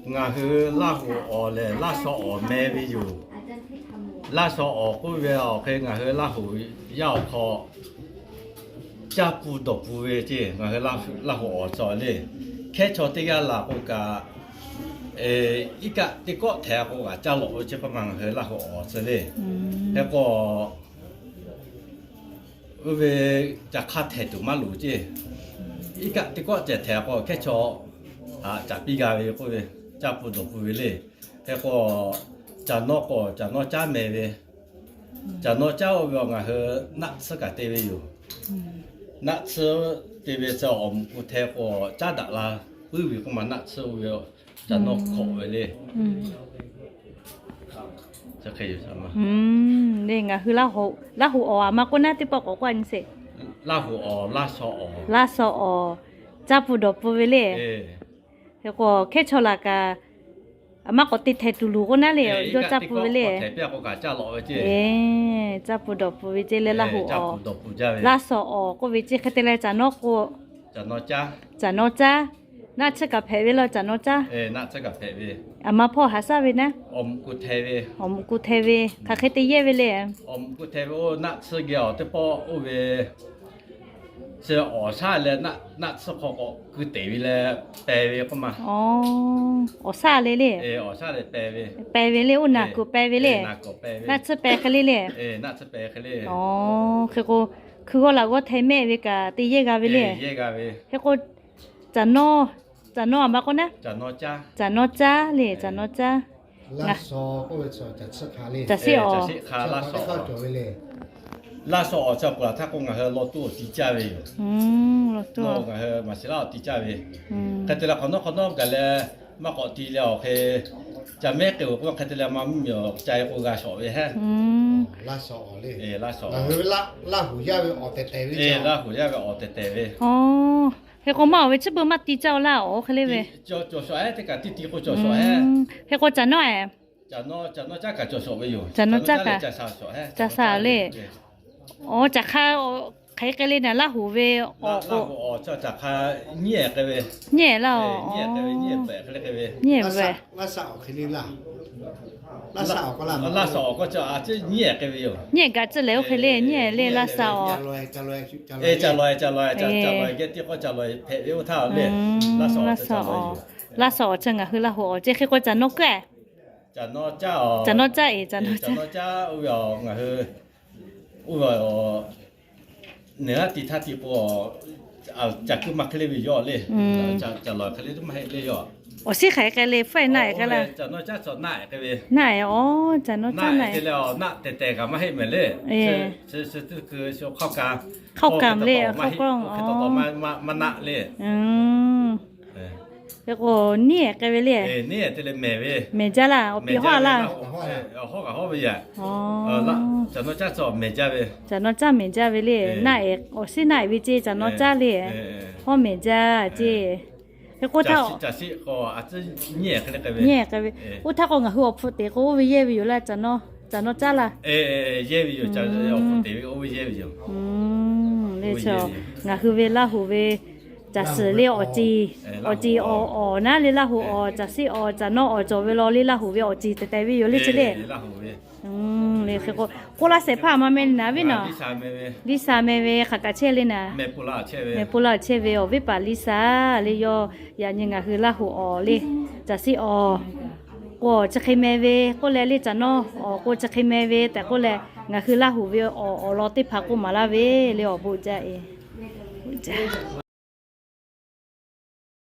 Ngaˬ hui Laˇ huˍ awˬ lehˬ, Laˇ shaw awˬ meh ve yoˬ. Laˇ shaw awˬ k'oˆ ve awˬ hk'e ngaˬ hui Laˇ huˍ yaˇ awˬ hk'aw caˇ pun dawˬ pun ve ceˇ. Ngaˬ hui Laˇ huˍ awˬ tcuh le, hkehˉ chaw teˇ g'aˇ laˬ k'o kaꞈ, iˉ kaˆ teˇ kawˆ htehꞈ k'o kaꞈ caˇ lawꞈ ve ceˇ k'oˆ ma ngaˬ hui Laˇ huˍ awˬ tcuh le. Hk'e k'o, oˇ ve caˬ hk'aˇ htehꞈ tuˬ maˇ loˍ ceˇ. Iˉ kaˆ teˇ kawˆ ceh htehꞈ k'o hkehˉ chaw htaꞈ caˍ piˇ g'a ve k'oˆ ve, caˇ pun dawˬ pun ve le. Hk'e k'o, caˬ nawˇ k'o caˬ nawˇ caˉ meh ve. Caˬ nawˇ caˉ oˇ ve awˬ ngaˬ hui naˆ tsuhˇ kaꞈ te ve yoˬ. Naˆ tsuhˇ te ve chi awˬ mvuhꞈ k'u hteh k'o caˉ daꞈ la puiˉ ve k'oˆ ma naˆ tsuhˇ oˇ ve caˬ nawˇ hkawꞈ ve le. Ngaˬ hui Laˇ huˍ awˬ aˬ ma k'oˆ naˉ teˇ pawˆ k'awꞈ k'oˆ a nyi sheˍ. Laˇ huˍ awˬ, Laˇ shaw awˬ, caˇ pun dawˬ pun ve le. Hk'e k'o hkehˉ chaw laˬ kaꞈ, aˬ ma k'awꞈ te htehꞈ tuˬ loˍ k'oˆ naˉ le, yawˇ caˇ pun ve le. Caˇ pun dawˬ pun ve ceˇ leh Laˇ huˍ awˬ, Laˇ shaw awˬ k'oˆ ve ceˇ. Hk'e te leh caˬ nawˇ k'o, caˬ nawˇ caˉ, naˆ tsuhˇ kaꞈ hpehꞈ ve la caˬ nawˇ caˉ. Aˬ ma hpawˇ haꞈ shaˉ ve naˉ, awˬ mvuhꞈ k'u hteh ve hk'aˬ hk'e te yehˇ ve le. Awˬ mvuhꞈ k'u hteh ve oˇ naˆ tsuhˇ geh awˬ teˇ pawˆ oˇ ve chi awˍ shaˉ leh naˆ tsuhˇ hk'aw k'awꞈ keu teˍ ve leh peh ve k'oˆ ma. Awˍ shaˉ le le, peh ve le, oˇ naˬ kuˬ peh ve le. Naˆ tsuhˇ peh hk'e le le. Hk'e k'o, hkui g'awˇ laꞈ g'awˇ hteh mehˆ ve kaꞈ te yehˇ g'a ve le. Hk'e k'o, caˬ nawˇ, caˬ nawˇ aˬ ma k'oˆ naˉ, caˬ nawˇ caˉ le, caˬ nawˇ caˉ. Caˬ shiˆ awˬ, Laˇ shaw awˬ chi kuˬ laˬ htaˇ k'o ngaˬ hui law tuˇ awˬ ti caˇ ve yoˬ. Ngaˬ hui maˍ shiˍ laˇ awˬ ti caˇ ve. Hk'e te leh hk'awꞈ nawˉ hk'awꞈ nawˉ gaˬ leh maˇ k'awꞈ ti leh awˬ hk'e, caˬ mehˉ k'e oˬ k'o hk'e te leh ma mvuhˇ miˬ awˬ ca e k'o g'a shawˍ ve heˉ. Laˇ shaw awˬ le, Laˇ huˍ yaˇ ve awˬ tehˬ tehˬ ve, Laˇ huˍ yaˇ ve awˬ tehˬ tehˬ ve. Hk'e k'o maˇ awˬ ve chi beuꞈ maˇ ti caˇ oˬ laˇ awˬ hk'e le ve. Cawˬ shawˍ heˉ, teˇ kaꞈ tiˇ ti k'o cawˬ shawˍ heˉ. Hk'e k'o caˬ nawˇ e, caˬ nawˇ caˉ kaꞈ cawˬ shawˍ ve yoˬ. Caˬ nawˇ caˉ kaꞈ ca sha le. Aˬ, caˬ hk'a hk'aˬ hk'e le naˬ, Laˇ huˍ ve awˬ, Laˇ huˍ awˬ chi caˬ hk'a nyiˉ ehˍ k'ai ve, nyiˉ ehˍ laˇ, nyiˉ ehˍ ve. Laˇ shaw awˬ k'o chi a ciˉ nyiˉ ehˍ k'ai ve yoˬ. Nyiˉ ehˍ gaꞈ ciˉ lehˬ oˇ hk'e le, nyiˉ ehˍ le Laˇ shaw awˬ. Ca lawˬ e, ca lawˬ e, ca lawˬ e, geh tiˇ k'awˇ ca lawˬ e hpehꞈ ve oˇ htaˇ le. Laˇ shaw awˬ, Laˇ shaw awˬ chi ngaˬ hui Laˇ huˍ awˬ ceˇ. Hk'e k'o caˬ nawˇ k'oˆ e, caˬ nawˇ caˉ, caˬ nawˇ caˉ e, caˬ nawˇ caˉ oˇ ve awˬ ngaˬ hui oˇ ve awˬ neˬ laˇ ti htaˇ ti k'o, caˬ keu ma hk'e le ve yoˬ le. Caˬ lawˬ hk'e le maˇ heˆ le yoˬ. Awˬ shiˉ hk'aˬ hk'e le faiˇ naˆ e k'ai laˇ. Caˬ nawˇ caˉ cawˬ naˆ e k'ai ve. Naˆ e, aˬ, caˬ nawˇ caˉ naˆ e te leh naˆ tehˬ tehˬ kaꞈ maˇ heˆ mehˍ le. Hk'aoˆ kaꞈ le, hk'aoˆ kaꞈ, maˇ naˆ le. Hk'e k'o nyiˉ ehˍ k'ai ve le. Mehˍ jaˇ laˇ, awˬ pi hawˉ laˇ. Caˬ nawˇ caˉ mehˍ jaˇ ve le. Naˆ e, awˬ shiˉ naˆ e ve ceˇ, caˬ nawˇ caˉ le. Hawˉ mehˍ jaˇ ceˇ. Hk'e k'o htaˇ, nyiˉ ehˍ k'ai ve. Oˇ htaˇ k'o ngaˬ hui awˬ hpfuhˆ teꞈ k'o oˇ ve yehˇ ve yoˬ laˇ, caˬ nawˇ caˉ laˇ. Le, ngaˬ hui ve Laˇ huˍ ve caˬ shiˍ le awˬ ceˬ, awˬ ceˬ awˬ awˬ naˉ le Laˇ huˍ awˬ, caˬ shiˆ awˬ, caˬ nawˇ awˬ cawˬ ve law le Laˇ huˍ ve awˬ ceˬ tehˬ tehˬ ve yoˬ le chi le. Le hk'e k'o, k'oˆ laˇ shehˍ hpaˇ ma meh le naˍ viˉ nawˬ. Liˇ sha meh ve hk'aˬ kaꞈ chehˇ le naˍ. Meh po laˇ chehˇ ve awˬ viˉ paˍ Liˇ sha le yoˬ. Yaꞈ nyi ngaˬ hui Laˇ huˍ awˬ le, caˬ shiˆ awˬ k'o chi hk'e meh ve k'oˆ leh le, caˬ nawˇ awˬ k'o chi hk'e meh ve tehꞈ k'oˆ leh, ngaˬ hui Laˇ huˍ ve awˬ awˬ lawn teˇ hpaˍ k'oˆ maˍ laˇ ve le awˬ bon jaˇ e. Bon jaˇ.